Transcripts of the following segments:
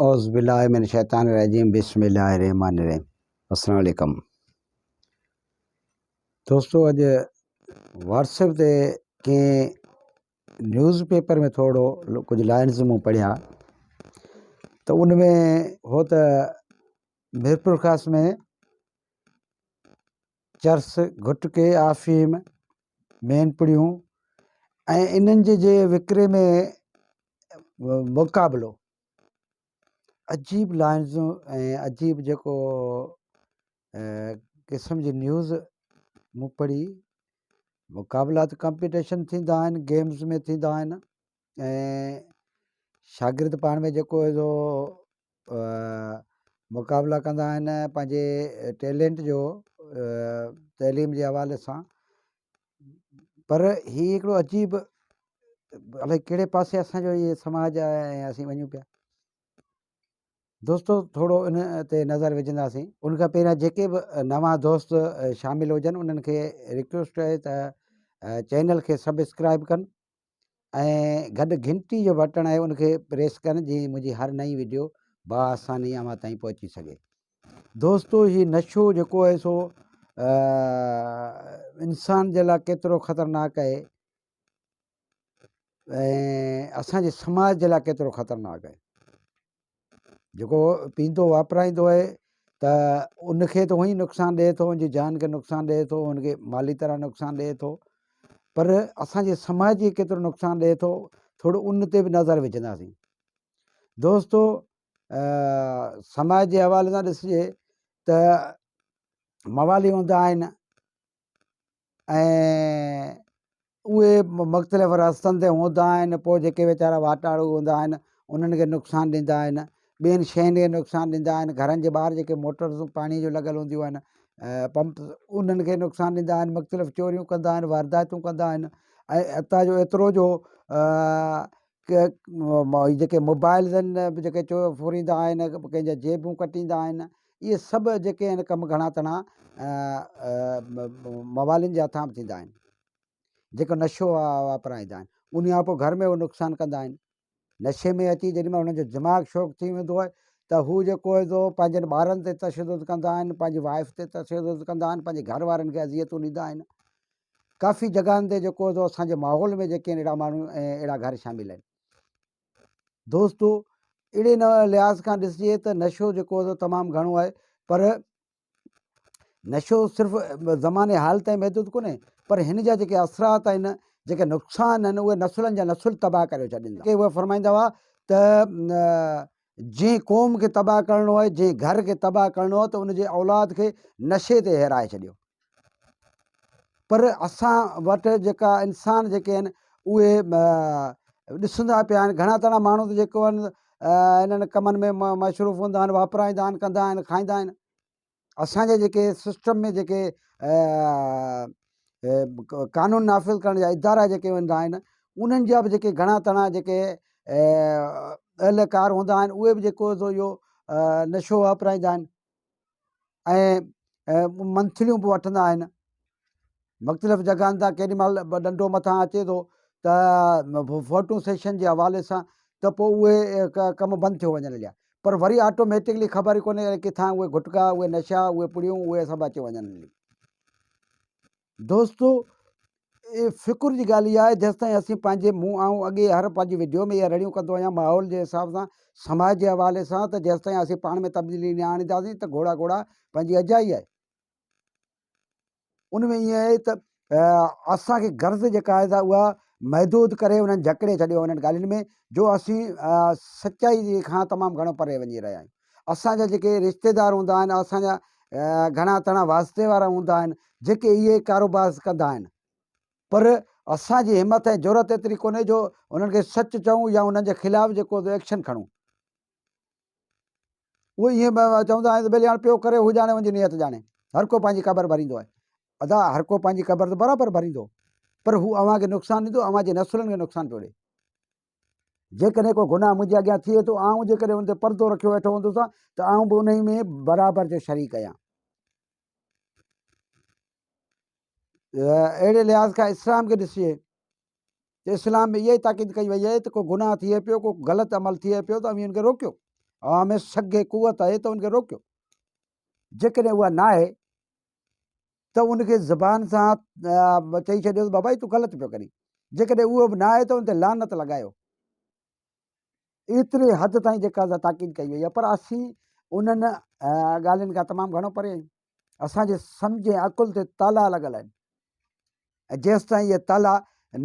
اعوذ بالله من الشيطان الرجيم بسم الله الرحمن الرحيم السلام عليڪم دوستو اڄ واٽس ايپ تي ڪنهن نيوز پيپر ۾ ٿورو ڪجهه لائنز مون پڙهيا ته ان ۾ هو ته ميرپورخاص ۾ چرس گٽڪي آفيم مين پڙيون ۽ انهن جي جي وڪري ۾ مقابلو عجيب لائنزون ۽ عجيب جيڪو قسم جي نيوز مون پڙهي مقابلا ته ڪمپيٽيشن ٿيندا آهن گيمز ۾ ٿيندا آهن ۽ شاگرد پاڻ ۾ جيڪو سو مقابلا ڪندا آهن پنهنجي ٽيلنٽ جو تعليم جي حوالي سان پر هي هڪڙو عجيب الائي ڪهڙي پاسي اسانجو هي سماج آهي ۽ اسين وڃون پيا دوستو ٿورو ان تي نظر وجهنداسين ان کان پهريان جيڪي به نوان دوست شامل هجن انهن کي رڪويسٽ آهي ته چينل کي سبسڪرائب ڪن ۽ گڏ گهنٽي جو بٽڻ آهي ان کي پريس ڪن جيئن منهنجي هر نئين وڊيو باآساني اوهان تائين پهچي سگهي. دوستو هي نشو جيڪو آهي سو انسان جي لاء ڪيترو خطرناڪ آهي ۽ اسان جي سماج جي لاء ڪيترو خطرناڪ آهي. جيڪو پيئندو واپرائيندو آهي ته ان کي ته اونئي نقصان ڏئي ٿو ان جي جان کي نقصان ڏئي ٿو ان کي مالي طرح نقصان ڏئي ٿو پر اسانجي سماج کي ڪيترو نقصان ڏئي ٿو ٿورو ان تي به نظر وجهنداسين دوستو سماج جي حوالي سان ڏسجي ته موالي هوندا آهن ۽ اهي مختلف رستن تي هوندا آهن پوء جيڪي ويچارا واٽاڙو هوندا آهن انهن کي نقصان ڏيندا آهن ٻين شين کي نقصان ڏيندا آهن گهرن جي ٻاهر جيڪي موٽرز پاڻي جون لڳل هونديون آهن پمپ انهن کي نقصان ڏيندا آهن مختلف چوريون ڪندا آهن وارداتون ڪندا آهن ۽ هتان جو ايترو جو جيڪي موبائلز آهن جيڪي چور ڦريندا آهن ڪنهن جا جيبون ڪٽيندا آهن اهي سڀ جيڪي آهن ڪم گهڻا تڻا موالين جي هٿان به ٿيندا آهن جيڪو نشو واپرائيندا آهن ان کان پوء گهر ۾ اهو نقصان ڪندا آهن نشي ۾ اچي جيڏي مهل هنن جو دماغ شوق ٿي ويندو آهي ته هو جيڪو آهي سو پنهنجن ٻارن تي تشدد ڪندا آهن پنهنجي وائف تي تشدد ڪندا آهن پنهنجي گهر وارن کي اذيتون ڏيندا آهن ڪافي جڳهن تي جيڪو سو اسان جي ماحول ۾ جيڪي آهن اهڙا ماڻهو ۽ اهڙا گهر شامل آهن دوستو اهڙي لحاظ کان ڏسجي ته نشو جيڪو سو تمام گهڻو آهي پر نشو صرف زماني حال تائين محدود ڪونهي پر هن جا جيڪي اثرات آهن جيڪي نقصان آهن اهي نسلن جا نسل تباهه ڪريو ڇڏين ٿا اهي فرمائيندا هئا ته جنهن قوم کي تباهه ڪرڻو آهي جنهن گهر کي تباهه ڪرڻو آهي ته ان جي اولاد کي نشي تي هيرائي ڇڏيو پر اسان وٽ جيڪا انسان جيڪي آهن اهي ڏسندا پيا آهن گهڻا تڻا ماڻهو ته جيڪو آهن انهن ڪمن ۾ مصروف هوندا آهن واپرائيندا آهن ڪندا آهن کائيندا آهن اسانجي جيڪي سسٽم ۾ جيڪي قانون نافذ ڪرڻ جا ادارا جيڪي هوندا آهن انهن جا به جيڪي گهڻا تڻا جيڪي اهلڪار هوندا آهن اهي به جيڪو سو اهو نشو واپرائيندا آهن ۽ منٿليون به وٺندا آهن مختلف جڳهن تان ڪيڏي مهل ڏنڊو مٿان اچي ٿو ته فوٽو سيشن جي حوالي سان ته پوء اهي ڪم بند ٿيو وڃن هليا پر وري آٽوميٽڪلي خبر ئي ڪونهي ڪٿان اهي گٽڪا اهي نشا اهي پڙيون اهي سڀ اچي وڃن هلي دوستو فڪر جي ڳالهه اها آهي جيستائين اسين پنهنجي مون آئون اڳي هر پنهنجي وڊيو ۾ اها رڙيون ڪندو آهيان ماحول جي حساب سان سماج جي حوالي سان ته جيستائين اسين پاڻ ۾ تبديلي نه آڻينداسين ته گهوڙا گهوڙا پنهنجي اجائي آهي ان ۾ ائين آهي ته اسان کي غرض جيڪا آهي اها محدود ڪري انهن جڪڙي ڇڏيو انهن ڳالهين ۾ جو اسين سچائي کان تمام گهڻو پري وڃي رهيا آهيون اسان جا جيڪي رشتيدار هوندا آهن اسان جا گهڻا تڻا واسطي وارا هوندا آهن جيڪي اهي ڪاروبار ڪندا آهن پر اسان جي همت ۽ جرئت ايتري ڪونهي جو انهن کي سچ چئون يا انهن جي خلاف جيڪو ايڪشن کڻون اهي ائين چوندا آهن ته ٻيلي هاڻ پيو ڪري هو ڄاڻي ان جي نيت ڄاڻي هر ڪو پنهنجي قبر ڀريندو آهي ادا هر ڪو پنهنجي قبر ته برابر ڀريندو پر هو اوهان کي نقصان ڏيندو اوهان جي نسلن کي نقصان پيو ڏي جيڪڏهن ڪو گناهه منهنجي اڳيان ٿئي ٿو، آئون جيڪڏهن ان تي پردو رکيو ويٺو هوندس ته آئون به انهي ۾ برابر جو شريڪ آهيان. اهڙي لحاظ کان اسلام کي ڏسجي ته اسلام ۾ اها ئي تاڪيد ڪئي وئي آهي ته ڪو گناهه ٿئي پيو، ڪو غلط عمل ٿئي پيو ته اوهين ان کي روڪيو. اوهان ۾ سگهه قوت آهي ته ان کي روڪيو. جيڪڏهن اها ناهي ته ان کي زبان سان چئي ڇڏيو ته بابا هي تون غلط پيو ڪرين. جيڪڏهن اهو به ناهي ته ان تي لعنت لڳايو. ايتري حد تائين جيڪا تاڪيد ڪئي وئي آهي پر اسين انهن ڳالهين کان تمام گهڻو پري آهيون. اسان جي سمجهه ۽ عقل تي تالا لڳل آهن ۽ جيستائين اهي تالا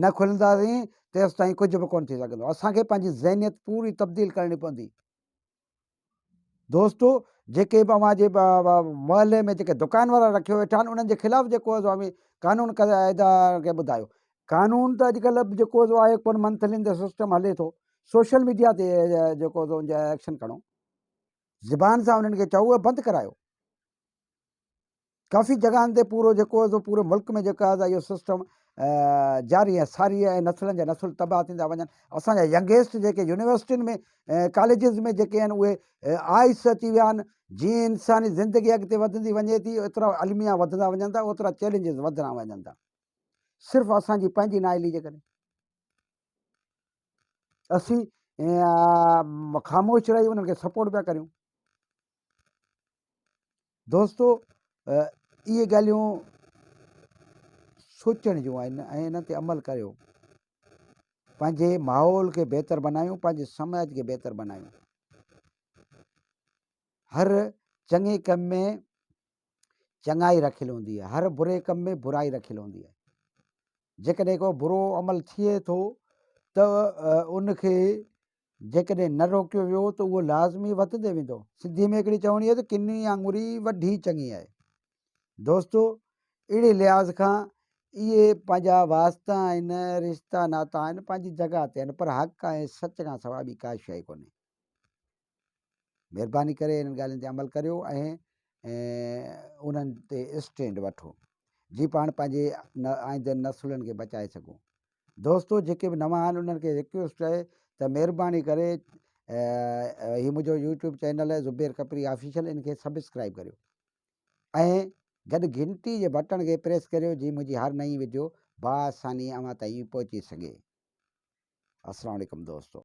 نه کولينداسين تيستائين ڪجهه به ڪونه ٿي سگهندو. اسان کي پنهنجي ذهنيت پوري تبديل ڪرڻي پوندي. دوستو جيڪي به اوهان جي محلي ۾ جيڪي دڪان وارا رکيو ويٺا آهن انهن جي خلاف جيڪو آهي سو اوهين قانون قاعدا کي ٻڌايو. قانون ته اڄڪلهه جيڪو سو آهي ڪونه منٿلين تي سسٽم هلي ٿو سوشل ميڊيا تي جيڪو سو ان جا ايڪشن کڻو زبان سان انهن کي چئو اهي بند ڪرايو. ڪافي جڳهن تي پورو جيڪو آهي سو پوري ملڪ ۾ جيڪو آهي اهو سسٽم جاري ۽ ساري ۽ نسلن جا نسل تباهه ٿيندا وڃن اسان جا ينگيسٽ جيڪي يونيورسٽين ۾ ڪاليجز ۾ جيڪي آهن اهي آئس اچي ويا آهن جيئن انساني زندگي اڳتي وڌندي وڃي ٿي اوترا الميا وڌندا وڃن ٿا اوترا چئلينجز وڌندا وڃن ٿا صرف اسان جي پنهنجي نااهلي جي ڪري اسين خاموش رهي انهن کي سپورٽ پيا ڪريون دوستو اهي ڳالهيون سوچڻ جون آهن ۽ انهن تي عمل ڪريو پنهنجي ماحول کي بهتر بنايون پنهنجي سماج کي بهتر بنايون هر چڱي ڪم ۾ چڱائي رکيل هوندي آهي هر بري ڪم ۾ برائي رکيل هوندي آهي جيڪڏهن ڪو برو عمل ٿئي ٿو ته ان کي جيڪڏهن نه روڪيو ويو ته اهو لازمي وڌندي ويندو. سنڌيء ۾ هڪڙي چوڻي آهي ته ڪني آڱري وڍي چڱي آهي. دوستو اهڙي لحاظ کان اهي پنهنجا واسطا آهن، رشتا ناتا آهن، پنهنجي جڳهه تي آهن پر حق ۽ سچ کان سواء ٻي ڪا شيء ڪونهي. مهرباني ڪري انهن ڳالهين تي عمل ڪريو ۽ انهن تي اسٽينڊ وٺو جي پاڻ پنهنجي آئنده نسلن کي بچائي سگهون. دوستو جيڪي به نوان آهن انهن کي رڪويسٽ آهي ته مهرباني ڪري هي منهنجو يوٽيوب چينل آهي زبير ڪپري آفيشل ان کي سبسڪرائب ڪريو ۽ گڏ گهنٽي جي بٽڻ کي پريس ڪريو جي منهنجي هر نئين وڊيو باآساني اوهان تائين پهچي سگهي. السلام عليڪم دوستو.